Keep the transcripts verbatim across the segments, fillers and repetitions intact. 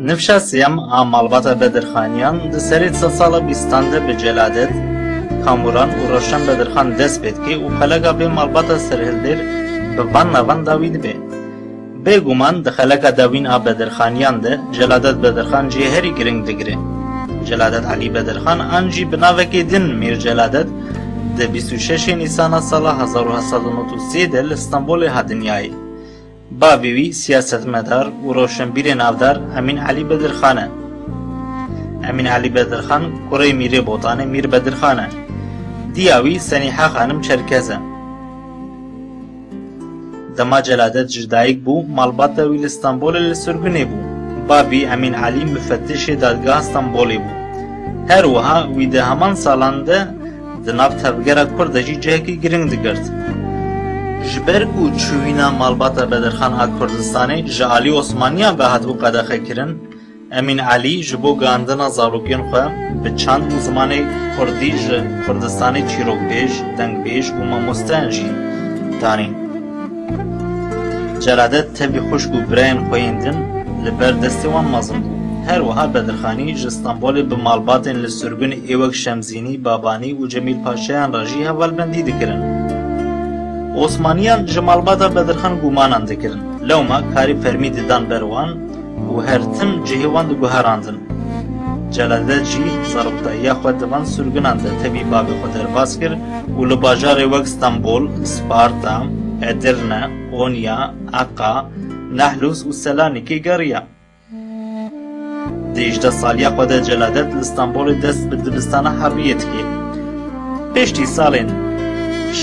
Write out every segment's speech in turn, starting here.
Nifşa sêyem a malbata Bedirxaniyan di serê sedsala bîstan de bi Celadet Kamuran û Roşen Bedirxan dest pê dike û xeleka vê malbata serhildêr bi van navan dawî dibe. Bêguman di xeleka dawîn a Bedirxaniyan de Celadet Bedirxan cihê herî giring digire. Celadet Elî Bedirxan an jî bi navekê din Mîr Celadet di bîst û şeşê Nîsana sala hezar û heft sed û nod û sê de li Stenbolê hat dinyayê. Bavê wî siyasetmedar û rewşenbîrê navdar Emîn Elî Bedirxan e. Emîn Elî Bedirxan kurê Mîrê Botanê Mîr Bedirxan e. Diya wî Senîha Xanim Çerkez e. Dema Celadet ji dayik bû, malbata wî li Stenbolê li sirgûnê bû. Bavî Emîn Elî mufettişê dadgeha Stenbolê bû. Her wiha wî di heman salan de di nav tevgera Kurd de jî cihekî giring digirt. Ji ber ku çûyîna malbata Bedirxan a Kurdistanê ji alî Osmaniyan ve hatibû qedexekirin, Emîn Elî ji bo gihandina zarokên xwe bi çand û zimanê Kurdî ji Kurdistanê çîrokbêj, dengbêj û mamosteyan jî danîn. Celadet tevî xwişk û birayên xwe yên din li ber destê wan mezin bû. Her wiha Bedirxanî ji Stenbolê bi malbatên li sirgûnê ê wek Şemzînî, Babanî û Cemîl Paşayan re jî hevalbendî dikirin. Osmaniyan ji malbata Bedirxan gumanan dikirin. Lewma karê fermî didan ber wan û her tim cihê wan diguherandin. Celadet jî zaroktayiya xwe di van sirgunan de tevî bavê xwe derbas kir û li bajarê wek Stenbol, Sparta, Edirne, Konya, Eqa, Nahlûs û Selanikê geriya. Di hêjdeh saliya xwe de Celadet li Stenbolê dest bi dibistana herbiyê dike. Piştî salên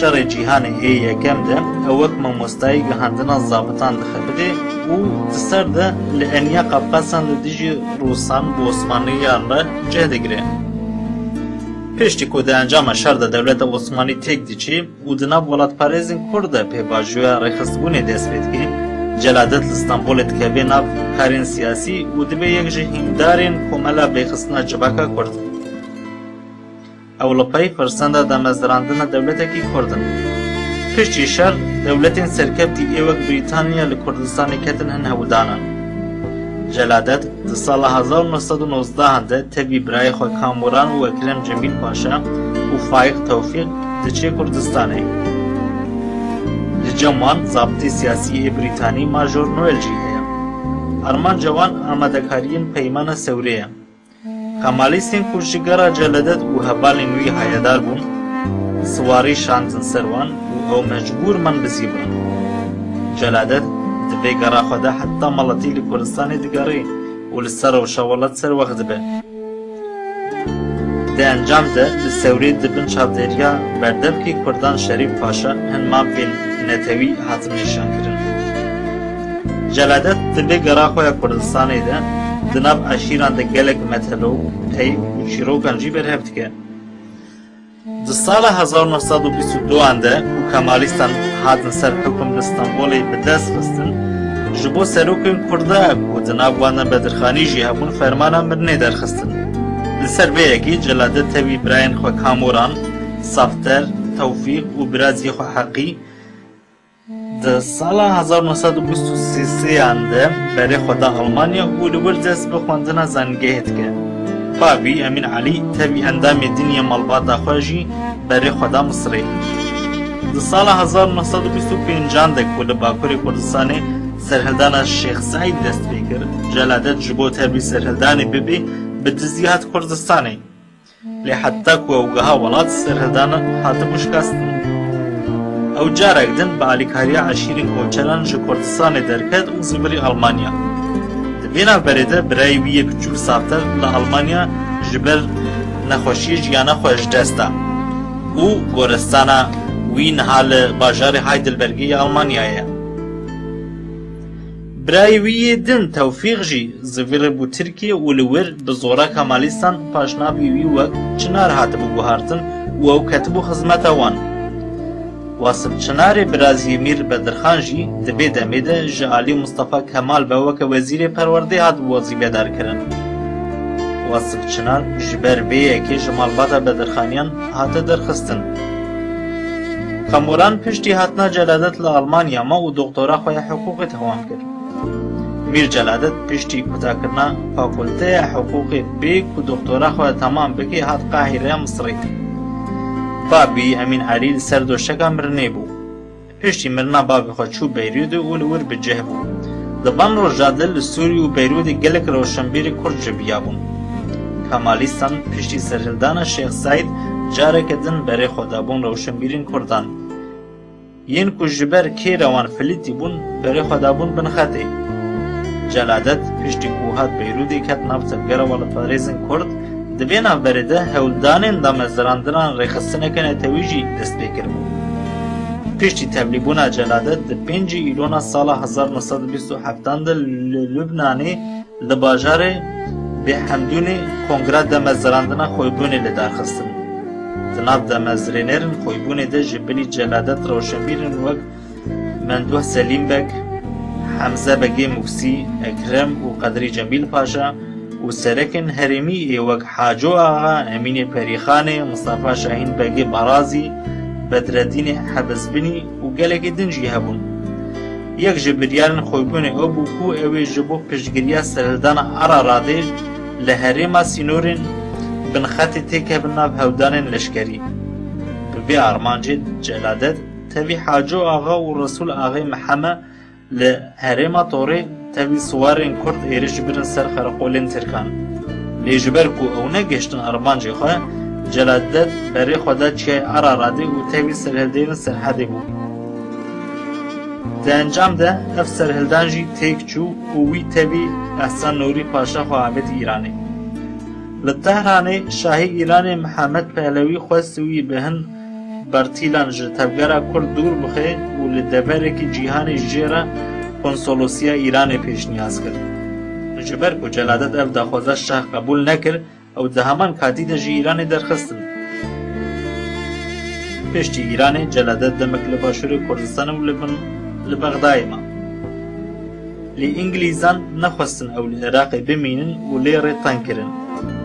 Şerê Cîhanê ê Yekem de ew wek mamostayê gihandina zabitan dixebitê û di ser de li Eniya Qafqasan li dijî Rûsan bi Osmaniyan re cih digire. Piştî ku di encama şer de dewleta Osmanî têk diçe û di nav welatparêzên Kurd de pêvajoya rêxistbûnê dest pê dike, Celadet li Stenbolê dikeve nav karên siyasî û dibe yek ji hîndarên Komela Bêxistina Civaka Kurd. Ew li pey firsenda damezrandina dewletekî Kurd in. Piştî şer, dewletên serkevtî ê wek Brîtanya li Kurdistanê ketin hin hewdanan. Celadet di sala hezar û neh sed û nozdeh de tevî birayê xwe Kamuran û Ekrem Cemîl Paşa û Faîq Tewfîq diçe Kurdistanê. Li cem wan zabitê siyasî ê Brîtanî Major Noel jî heye. Armanca wan amadekariyên peymana Sewrê ye. Kemalîstên ku ji gera Celadet û hevalên wî hayedar bûn, siwarî şandin ser wan û ew mecbûr man bizî bin. Celadet di vê gera xwe de heta maletî li Kurdistanê digere û li ser rewşa welat serwext dibe. Di encam de li Sewrê di bin çavdêriya berdevkê Kurdan Şerîf Paşa hin mafên netewî hatin nîşankirin. Celadet di vê gera xwe ya Kurdistanê de di nav eşîran de gelek metelo, pey û çîrokan jî berhev dike. Di sala hezar û neh sed û bîst û du an de ku Kemalîstan hatin ser hukum li Stenbolê bi dest xistin, ji bo serokên Kurda ku di nav wan de Bedirxanî jî hebûn fermana mirinê derxistin. Li ser vê yekê Celadet tevî birayên xwe Kamuran, Safter, Tewfîq û biraziyê xwe Heqî Di sala hezar neh sed û bîst û sê an de berê xwe da Almanya û li wir dest bi xwendina zanîngehê dike. Bavî Emîn Elî tevî endamê din yê malbata xwe jî berê xwe da Misirê. Di sala hezar neh sed û bîst û pênc an de ku li Bakurê Kurdistanê serhildana Şêx Seîd dest pê kir, Celadet ji bo tevî serhildanê bibê bi dizî hat Kurdistanê. Lê heta ku ew giha welat, serhildan hatibû şikestin. Ew carek din bi alîkariya eşîrên Koçeran ji Kurdistanê derket û zivirî Almanya. Di vê navberê de birayê wî yê biçûk Safter li Almanya ji ber nexweşiyê jiyana xwe ji dest da û gorestana wî niha li bajarê Heidelbergê yê Almanyayê ye. Birayê wî yê din Tewfîq jî ziviribû Tirkiyê û li wir bi zora Kemalîstan paşnavê wî wek Çinar hatibû guhartin û ew ketibû xizmeta wan. Wasif Çinarê biraziyê Mîr Bedirxan jî di vê demê de ji alî Mustafa Kemal ve weke wezîrê perwerdê hatibû wezîfedar kirin. Wasif Çinar ji ber vê yekê ji malbata Bedirxaniyan hate derxistin. Kamuran piştî hatina Celadet li Almanya ma û doktora xwe ya hiqûqê tewam kir. Mîr Celadet piştî kutakirina fakulteya hiqûqê bê ku doktora xwe temam bike, hat Qahîreya Misirê. Babî Emîn Elî li ser doşeka mirinê bû. Piştî mirina bavê xwe çû Beyrûdê û li wir bi cih bû. Di van roja de li Sûrî û Beyrûdê gelek rewşenbîrê Kurd jibiyabûn. Kemalîstan piştî serhildana Şêx Seîd careke din berê xwe dabûn rewşenbîrên Kurdan. Yên ku ji ber kêra wan filîtî bûn, berê xwe dabûn bin xetê. Celadet piştî ku hat Beyrûdê ket nav tevgera welaparêzên Kurd, di vê navberê de hewldanên damezrandinan rêxistineke netewî jî dest pê kiribû. Piştî tevlîbûna Celadet di pêncî Îlona sala hezar neh sed û bîst û heftan de li Lubnanê li bajarê Bêhemdûnê kongra damezrandina Xoybûnê li dar xistin. Di nav damezrênerên Xoybûnê de ji bilî Celadet rewşenbîrên wek Menduh Selîm Beg, Hemze Begê Muksî, Ekrem û Qedrî Cemîl Paşa û serekên herêmî ê wek Haco Axa, Emînê Perîxanê, Mistefa Şahîn Begê Barazî, Bedredînê Hebizbinî û gelekî din jî hebûn. Yek ji biryarên Xoybûnê ew bû ku ew ê ji bo piştgiriya serhildana Araradê li herêma sînorên binxetê têkevin nav hewldanên leşkerî. Bi vê armancê Celadet tevî Haco Axa û Resûl Axê Miheme li herêma Torê tevî siwarên Kurd êrîş birin ser xereqolên Tirkan. Lê ji ber ku ew negihiştin armancê xwe, Celadet berê xwe da çiyayê Araradê û tevî serhildeyên Serhedê bû. Di encam de ev serhildan jî têk çû û wî tevî Ehsen Nûrî Paşa xwe avêt Îranê. Li Tehranê şahê Îranê Mihemed Pehlewî xwest wî bi hin bertîlan ji tevgera Kurd dûr bixe û li deverekî cîhanê jê re konsolosiya Îranê pêşniyaz kir. Ji ber ku Celadet ev daxwaza şah qebûl nekir, ew di heman katî de ji Îranê derxistin. Piştî Îranê Celadet demek li başûrê Kurdistanê û li bin li Bexdayê ma. Lê Îngilîzan nexwestin ew li Iraqê bimînin û lê rê teng kirin.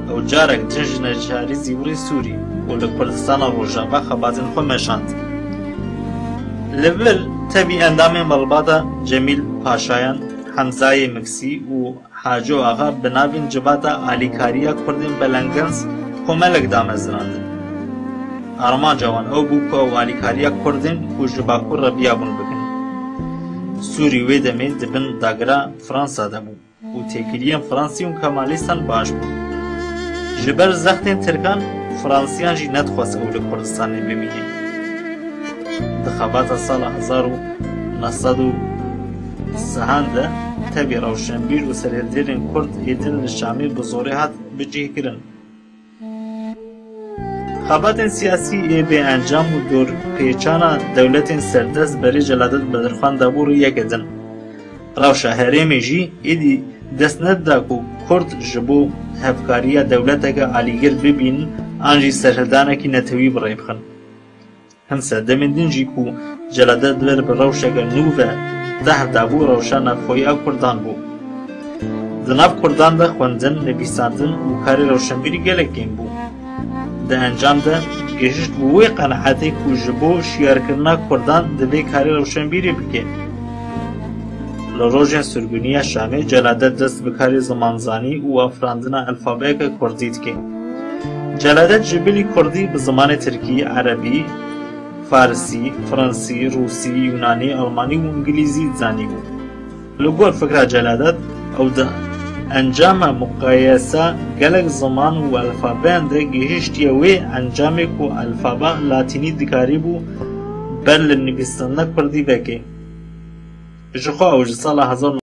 Ew carek din ji neçarî zîvirî Sûrî û li Kurdistana Rojava xebatên xwe meşand. Li vir tevî endamên malbata Cemîl Paşayan, Hemzayê Miksî û Haco Axa bi navên Civata Alîkariya Kurdên Belengaz komelek damezrandin. Armanca wan ew bû ku ew alîkariya Kurdên ku ji Bakur re biyabûn bikin. Sûrî wê demê di bin dagira Fransa de bû û têkiliyên Fransî û Kemalîstan baş bûn. Ji ber zextên Tirkan, Fransiyan jî nedixwest ew li Kurdistanê bimîne. Di xebata sala hezar û neh sed û sehan de tevî rewşenbîr û serhilderên Kurd ê din li Şamê bi zorê hat bicihkirin. Xebatên siyasî ê bê encam û dorpêçana dewletên serdest berê Celadet Bedirxan dabû rûyeke din. Rewşa herêmê jî êdî dest nedida ku Kurd ji bo hevkariya dewleteke alîgir bibînin an jî serhildanekî netewî bi rê bixin. Hin serdemên din jî ku Celadet li vir bi rewşeke nû ve deh dabû rewşa navxweyî a Kurdan bû. Di nav Kurdan de xwendin, nivîsandin û karê rewşenbîrî gelek kêm bû. Di encam de gihişt bi wê qenaetê ku ji bo şiyarkirina Kurdan divê karê rewşenbîrî bike. Li rojên sirgûniya Şamê Celadet dest bi karê zimanzanî û afirandina alfabeyeke Kurdî dike. Celadet ji bilî Kurdî bi zimanê Tirkî, Erebî, Farsî, Fransî, Rûsî, Yunanî, Almanî û Îngilîzî dizanîbû. Li gor fikra Celadet, ew di encama muqayesa gelek ziman û alfabeyan de gihiştiye wê encamê ku alfaba latînî dikarîbû ber li nivîsandina kurdî veke. Ji xwe ew ji sala hezar